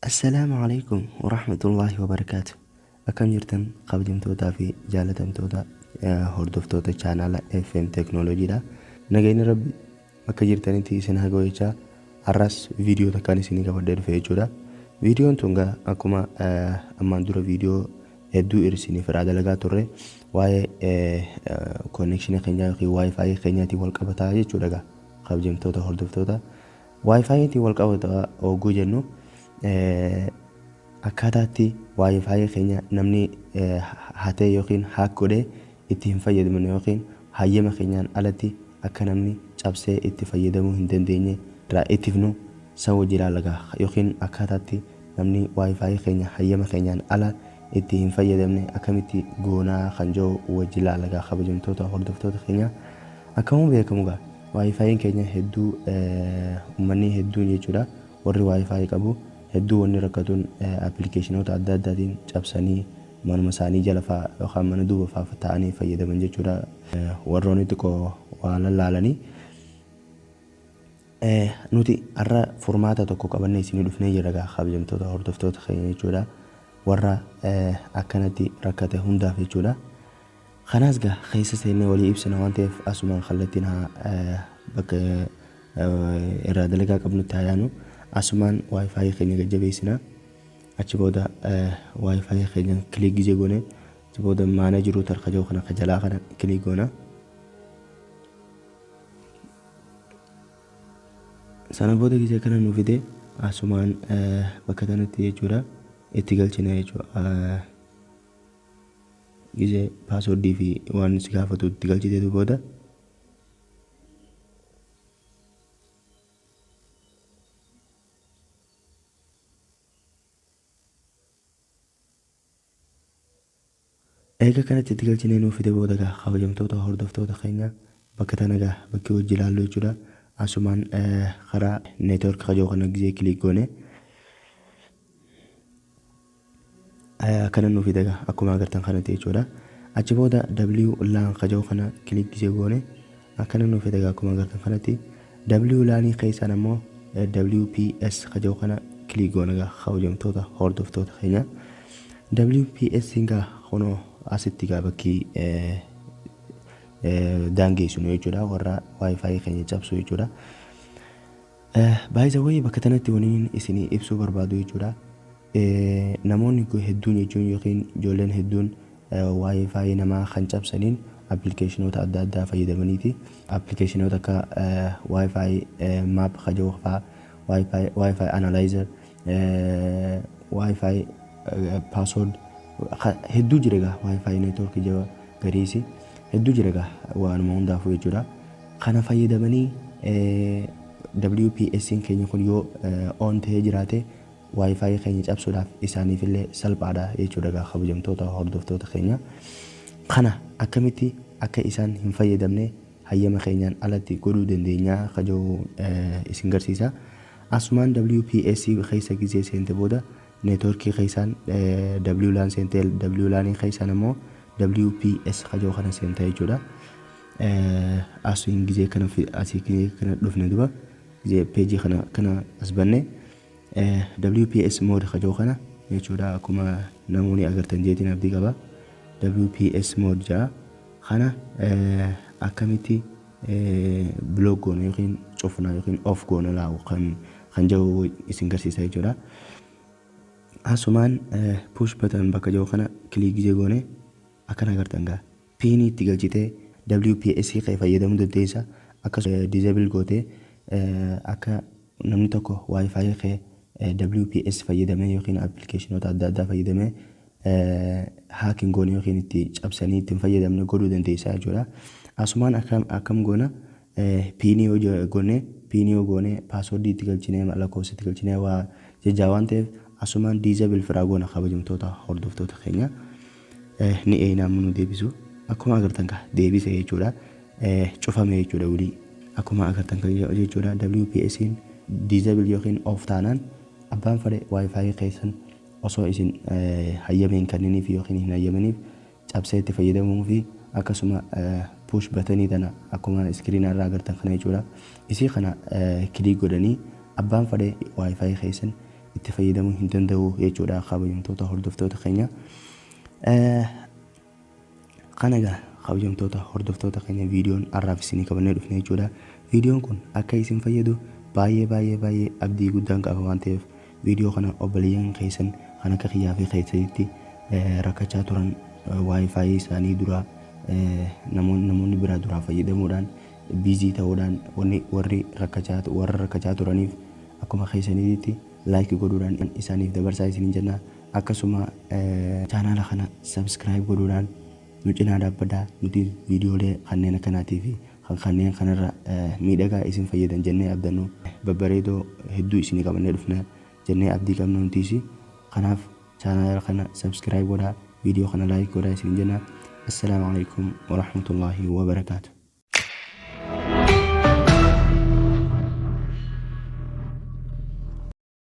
Assalaamu alaikum warahmatullaahi wabarakaatu. Akkam jirtan, kabajamtootaa fi jaalatamtoota hordoftoota chaanaala FM Teknooloojiidha. Nageenyi Rabbi bakka jirtanitti isin haa ga'u jechaa, har'as viidiyoo takkaan isinii qabadhee dhufe jechuudha. Viidiyoon tun gaa akkuma ammaan dura viidiyoo hedduu isiniif irraa dalagaa turre, waa'ee connection keenyaa yookiin WiFi keenyaatiin wal qabataa jechuudha gaa, kabajamtoota hordoftoota. WiFiitiin wal qabata hogguu jennu, akkaataatti WiFi keenya namni hatee yookiin hack godhee itti hin fayyadamne yookiin hayyama keenyaan alatti akka namni cabsee itti fayyadamuu hin dandeenye irraa ittifnu san wajji ilaalla gaa, yookiin akkaataatti namni WiFi keenya hayyama keenyaan ala itti hin fayyadamne akkamitti goonaa kan jiru wajji ilaalla gaa, kabajamtoota hordoftoota keenya. Akkuma beekamu gaa, WiFiin keenya hedduu, uummanni hedduun jechuudha, warri WiFi qabu hedduu wanni rakkatuun appilikeeshinoota adda addaatiin cabsanii manuma isaanii jala fa'aa yookaan mana duuba fa'aa ta'anii fayyadaman jechuudha. Warroonni xiqqoo waa lallaalanii. Nuti har'a furmaata tokko qabannee isinii dhufnee jirra gaa, kabajamtoota hordoftoota keenya jechuudha. Warra akkanatti rakkate hundaaf jechuudha. Kanaas gaa keessa seennee walii ibsina waan ta'eef, asumaan kallattiin haa bakka irraa dalagaa qabnutti haa yaanu. Asumaan WiFi keenya gajjabeessina. Achi booda WiFi keenya click gizee goone, achi booda manage router ka jiru kana ka jalaa kana click goona. Sana booda gizee kana nu fide, asumaan bakka kanatti jechuudha itti galchina jechuudha. Gizee passwordii fi waan si gaafatu itti galchiteetu booda, eega kanatti itti galchinee nuu fide booda gaa, kabajamtoota hordoftoota keenya, bakka tana gaa bakki hojii ilaallu jechuudha. Asumaan karaa network kajoo kana gizee click goone, akkana nuu fide gaa, akkuma agartan kanatti jechuudha. Achi booda WLAN kajoo kana click gizee goone, akkana nuu fide gaa, akkuma agartan kanatti. WLAN keessaan ammoo WPS kajoo kana click goone gaa, kabajamtoota hordoftoota keenya. WPS gaa kunoo asitti gaa bakki daangeessinu jechuudha, warra WiFi keenya cabsu jechuudha. By the way, bakka kanatti waniin isinii ibsuu barbaadu jechuudha. Namoonni hedduun jechuun yookiin ijoolleen hedduun WiFi namaa kan cabsaniin appilikeeshinoota adda addaa fayyadamaniiti. Appilikeeshinoota akka WiFi map kajoo fa'aa, WiFi analyzer, WiFi password hedduu jira egaa, WiFi network jaba gariisi hedduu jira egaa, waanuma hundaafuu jechuudha. Kana fayyadamanii WPS keenya kun yoo on ta'ee jiraate, WiFi keenya cabsuudhaaf isaaniifillee salphaadha jechuudha egaa, kabajamtoota hordoftoota keenya. Kana akkamitti akka isaan hin fayyadamne hayyama keenyaan alatti godhuu dandeenya kajoo isin garsiisa. Asumaan WPS keessa gizee seente booda, networkii keessaan WLAN seentee, WLAN keessaan ammoo WPS kajoo kana seenta jechuudha. Asiin gizee kana asii gizee kana dhufne duba, gizee peejii kana as banne, WPS mode kajoo kana jechuudha, akkuma namoonni agartan jeetiin abdii qaba. WPS mode jedha. Kana akkamitti block goona yookiin cufna yookiin off goona laawu kan jedhu isin garsiisa jechuudha. Asumaan push button bakka jiru kana click gizee goone, akkana agartan gaa, PINii itti galchitee WPS kee fayyadamuu dandeessa. Akkasuma disable gootee akka namni tokko WiFi kee WPS fayyadamee yookiin appilikeeshinoota adda addaa fayyadamee hacking goone yookiin itti cabsanii ittiin fayyadamne godhuu dandeessa jechuudha. Asumaan akkam goona? PINii yoo goone, PINii yoo goone, passwordii itti galchinee, lakkoofsa itti galchinee waa jajjaa waan ta'eef, asumaan disable firaa goona, kabajamtoota hordoftoota keenya. Ni eeyinaa nu deebisu. Akkuma agartan kaa deebise jechuudha. Cufame jechuudha wilii. Akkuma agartan jechuudha, WPS'n disable yookiin off taanaan, abbaan fedhe WiFi keessan osoo isin hayyama hin kenniniif yookiin hin hayyaminiif cabsee itti fayyadamuu fi akkasuma push buttonii tana akkuma screenaa irraa agartan kana jechuudha. Isii kana click godhanii abbaan fedhe WiFi keessan itti fayyadamuu hin danda'u jechuudha, kabajamtoota hordoftoota keenya. Kana egaa, kabajamtoota hordoftoota keenya, viidiyoon har'aaf isinii qabannee dhufne jechuudha. Viidiyoon kun akka isin fayyadu baay'ee baay'ee baay'ee abdii guddaan qaba waan ta'eef, viidiyoo kana obboleeyyan keessan kan akka kiyyaa fi keessanitti rakkachaa turan, WiFi isaanii dura namoonni biraa duraa fayyadamuudhaan busy ta'uudhaan wanni warri rakkachaa warra rakkachaa turaniif, akkuma keessaniitti like godhuudhaan isaaniif dabarsaa isiniin jenna. Akkasuma chaanaala kana subscribe godhuudhaan nu cinaa dhaabbadhaa. Nuti viidiyoolee kanneen akkanaatii fi kan kanneen kanarra miidhagaa isin fayyadan jennee abdannu babbareedoo hedduu isinii qabannee dhufna jennee abdii qabna nutiis. Kanaaf chaanaala kana subscribe godhaa, viidiyoo kana like godhaa isiniin jenna. Assalaamu alaikum warahmatullaahi wabarakaatu.